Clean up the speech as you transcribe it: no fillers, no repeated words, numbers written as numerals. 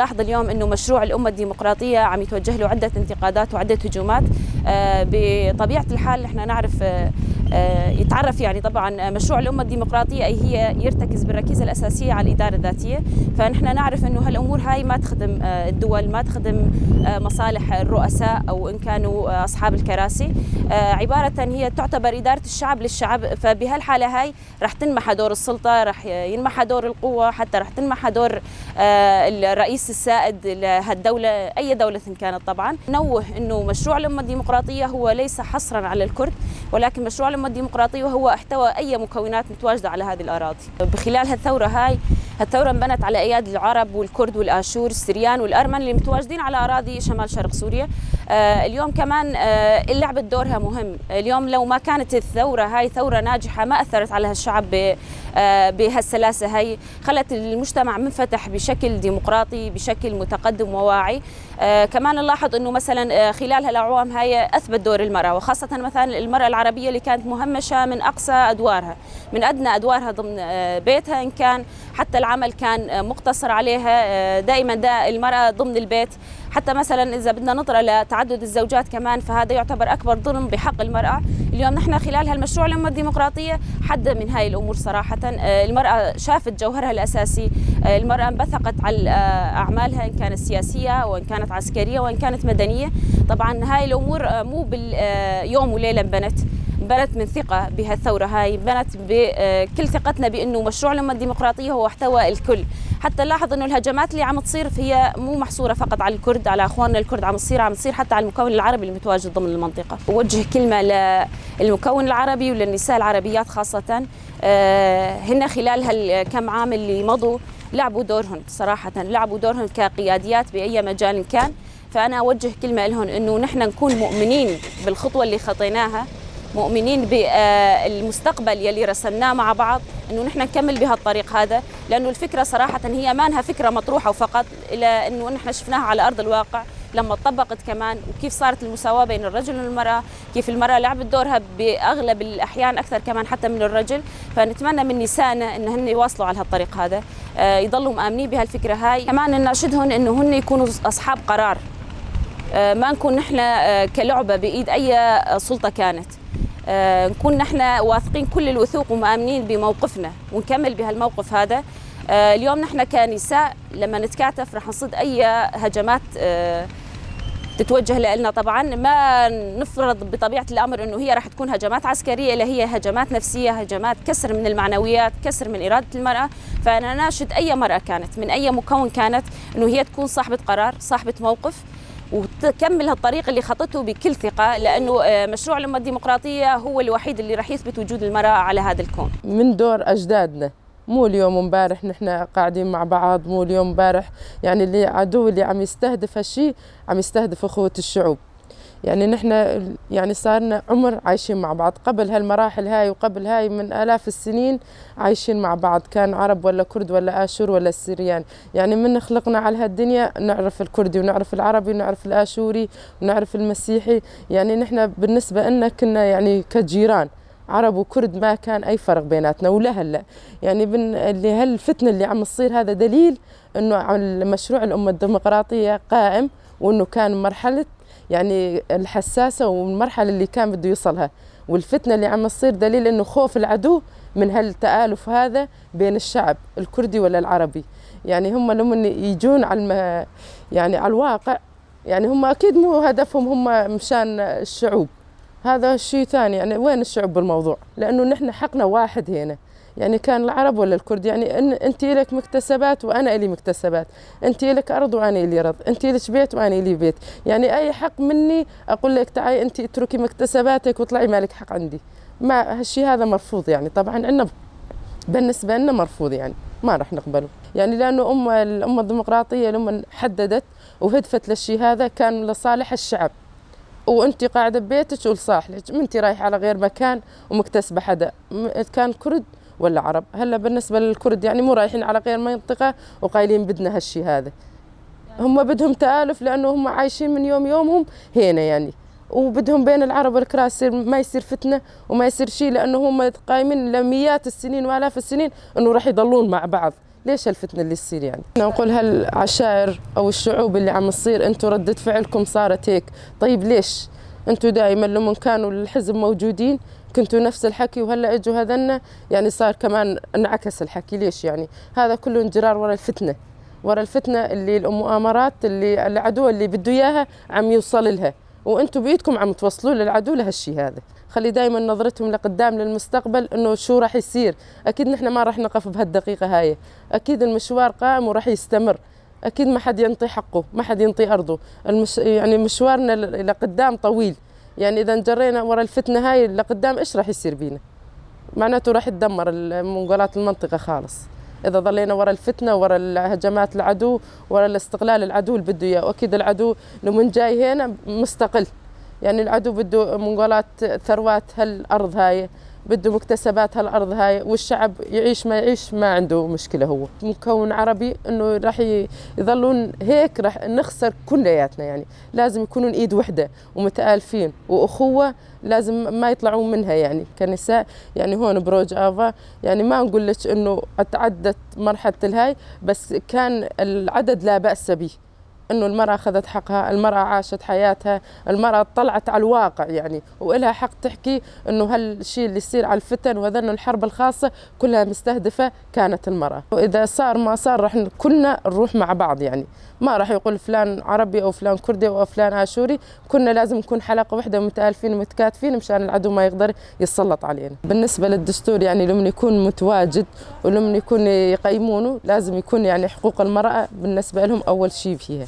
نلاحظ اليوم انه مشروع الامة الديمقراطية عم يتوجه له عده انتقادات وعده هجومات. بطبيعة الحال نحن نعرف يتعرف يعني طبعا مشروع الامة الديمقراطية اي هي يرتكز بالركيزه الاساسية على الادارة الذاتية، فنحن نعرف انه هالامور هاي ما تخدم الدول، ما تخدم مصالح الرؤساء او ان كانوا اصحاب الكراسي. عبارة هي تعتبر ادارة الشعب للشعب، فبهالحاله هاي رح تنمحى دور السلطة، رح ينمحى دور القوة، حتى رح تنمحى دور الرئيس السائد لهالدوله، اي دولة كانت. طبعا نوه انه مشروع الامة الديمقراطية هو ليس حصرا على الكرد، ولكن مشروع الامة الديمقراطية هو احتوى اي مكونات متواجدة على هذه الاراضي. بخلال هالثوره هاي، الثورة انبنت على ايادي العرب والكرد والاشور السريان والارمن اللي متواجدين على اراضي شمال شرق سوريا. اليوم كمان لعبت دورها مهم. اليوم لو ما كانت الثورة هاي ثورة ناجحة ما اثرت على هالشعب بهالسلاسه هاي، خلت المجتمع منفتح بشكل ديمقراطي، بشكل متقدم وواعي. كمان نلاحظ انه مثلا خلال هالاعوام هاي اثبت دور المراة، وخاصة مثلا المراة العربية اللي كانت مهمشه من اقصى ادوارها، من ادنى ادوارها ضمن بيتها، ان كان حتى العمل كان مقتصر عليها، دائما دا المراة ضمن البيت. حتى مثلا اذا بدنا نطرى لتعدد الزوجات كمان، فهذا يعتبر اكبر ظلم بحق المراة. اليوم نحن خلال هالمشروع الامة الديمقراطية حد من هاي الامور صراحة. المراة شافت جوهرها الاساسي، المراة انبثقت على اعمالها ان كانت سياسية وان كانت عسكرية وان كانت مدنية. طبعا هاي الامور مو باليوم وليلة انبنت، بنت من ثقة بهالثورة هاي، بنت بكل ثقتنا بأنه مشروع الأمة الديمقراطية هو احتوى الكل. حتى نلاحظ أنه الهجمات اللي عم تصير هي مو محصورة فقط على الكرد، على أخواننا الكرد، عم تصير حتى على المكون العربي المتواجد ضمن المنطقة. أوجه كلمة للمكون العربي وللنساء العربيات خاصة، هن خلال هالكم عام اللي مضوا لعبوا دورهن صراحة، لعبوا دورهن كقياديات بأي مجال كان. فأنا أوجه كلمة لهم أنه نحن نكون مؤمنين بالخطوة اللي خطيناها، مؤمنين بالمستقبل يلي رسمناه مع بعض، انه نحن نكمل بهالطريق هذا، لانه الفكرة صراحة هي ما انها فكرة مطروحة وفقط، الا انه نحن شفناها على ارض الواقع لما طبقت كمان، وكيف صارت المساواة بين الرجل والمراة، كيف المراة لعبت دورها باغلب الاحيان اكثر كمان حتى من الرجل. فنتمنى من نسائنا ان هن يواصلوا على هالطريق هذا، يضلوا مآمنين بهالفكره هاي. كمان نناشدهم انه هن يكونوا اصحاب قرار، ما نكون نحن كلعبة بايد اي سلطة كانت، نكون نحن واثقين كل الوثوق ومآمنين بموقفنا ونكمل بهالموقف هذا. اليوم نحن كنساء لما نتكاتف رح نصد اي هجمات تتوجه لنا. طبعا ما نفرض بطبيعة الامر انه هي رح تكون هجمات عسكرية، الا هي هجمات نفسية، هجمات كسر من المعنويات، كسر من اراده المراة. فانا ناشد اي مراة كانت من اي مكون كانت انه هي تكون صاحبه قرار، صاحبه موقف، وتكمل هالطريق اللي خطته بكل ثقة، لأنه مشروع الأمة الديمقراطية هو الوحيد اللي راح يثبت وجود المرأة على هذا الكون. من دور أجدادنا، مو اليوم امبارح نحن قاعدين مع بعض، مو اليوم امبارح. يعني اللي عدو اللي عم يستهدف هالشيء عم يستهدف أخوة الشعوب. يعني نحن يعني صارنا عمر عايشين مع بعض قبل هالمراحل هاي وقبل هاي من آلاف السنين عايشين مع بعض، كان عرب ولا كرد ولا آشور ولا السريان. يعني من خلقنا على هالدنيا نعرف الكردي ونعرف العربي ونعرف الآشوري ونعرف المسيحي. يعني نحن بالنسبة لنا كنا يعني كجيران عرب وكرد، ما كان أي فرق بيناتنا ولا هلا. يعني اللي هالفتنة اللي عم تصير هذا دليل إنه مشروع الأمة الديمقراطية قائم، وإنه كان مرحلة يعني الحساسة والمرحلة اللي كان بده يوصلها. والفتنة اللي عم تصير دليل إنه خوف العدو من هالتآلف هذا بين الشعب الكردي ولا العربي. يعني هم لما يجون على يعني على الواقع، يعني هم أكيد مو هدفهم هم مشان الشعوب، هذا شيء ثاني. يعني وين الشعوب بالموضوع؟ لأنه نحن حقنا واحد هنا، يعني كان العرب ولا الكرد. يعني إن أنت لك مكتسبات وأنا لي مكتسبات، أنت لك أرض وأنا لي أرض، أنت لك بيت وأنا لي بيت. يعني أي حق مني أقول لك تعي أنت اتركي مكتسباتك واطلعي مالك حق عندي، ما هالشيء هذا مرفوض. يعني طبعا عندنا بالنسبة لنا مرفوض، يعني ما راح نقبله. يعني لأنه الأمة الديمقراطية لما حددت وهدفت للشيء هذا كان لصالح الشعب، وانت قاعدة ببيتك ولصالحك، ما انت رايحة على غير مكان ومكتسبه حدا، كان كرد ولا عرب. هلا بالنسبة للكرد يعني مو رايحين على غير منطقة وقايلين بدنا هالشيء هذا، هم بدهم تآلف لانه هم عايشين من يوم يومهم هنا يعني، وبدهم بين العرب والكراد ما يصير فتنة وما يصير شيء، لانه هم قايمين لمئات السنين والاف السنين انه راح يضلون مع بعض. ليش هالفتنة اللي تصير يعني؟ نقول هالعشائر أو الشعوب اللي عم تصير أنتم ردة فعلكم صارت هيك، طيب ليش؟ أنتم دائما لما كانوا الحزب موجودين كنتوا نفس الحكي، وهلا اجوا هذنا يعني صار كمان انعكس الحكي، ليش يعني؟ هذا كله انجرار ورا الفتنة، ورا الفتنة اللي المؤامرات اللي العدو اللي بده إياها عم يوصل لها، وأنتم بإيدكم عم توصلوا للعدو لهالشيء هذا. خلي دائما نظرتهم لقدام للمستقبل انه شو راح يصير، اكيد نحن ما راح نقف بهالدقيقه هاي، اكيد المشوار قائم وراح يستمر، اكيد ما حد ينطي حقه، ما حد ينطي ارضه، يعني مشوارنا لقدام طويل، يعني اذا انجرينا ورا الفتنة هاي لقدام ايش راح يصير بينا؟ معناته راح تدمر منقولات المنطقة خالص. اذا ظلينا ورا الفتنة، ورا الهجمات العدو، ورا الاستغلال العدو اللي بده اياه، واكيد العدو لمن جاي هنا مستقل، يعني العدو بده منقولات ثروات هالارض هاي، بده مكتسبات هالارض هاي، والشعب يعيش ما يعيش ما عنده مشكلة. هو مكون عربي انه راح يظلون هيك، راح نخسر كلياتنا، يعني لازم يكونون ايد وحده ومتآلفين واخوه، لازم ما يطلعون منها. يعني كنساء يعني هون بروج افا، يعني ما نقول لك انه تعدت مرحلة الهاي، بس كان العدد لا بأس به، انه المرأة اخذت حقها، المرأة عاشت حياتها، المرأة طلعت على الواقع يعني، وإلها حق تحكي انه هالشيء اللي يصير على الفتن وهذا الحرب الخاصة كلها مستهدفة كانت المرأة. وإذا صار ما صار راح كلنا نروح مع بعض، يعني ما راح يقول فلان عربي أو فلان كردي أو فلان آشوري، كنا لازم نكون حلقة واحدة ومتآلفين ومتكاتفين مشان العدو ما يقدر يتسلط علينا. بالنسبة للدستور يعني لما يكون متواجد ولما يكون يقيمونه لازم يكون يعني حقوق المرأة بالنسبة لهم أول شيء فيها.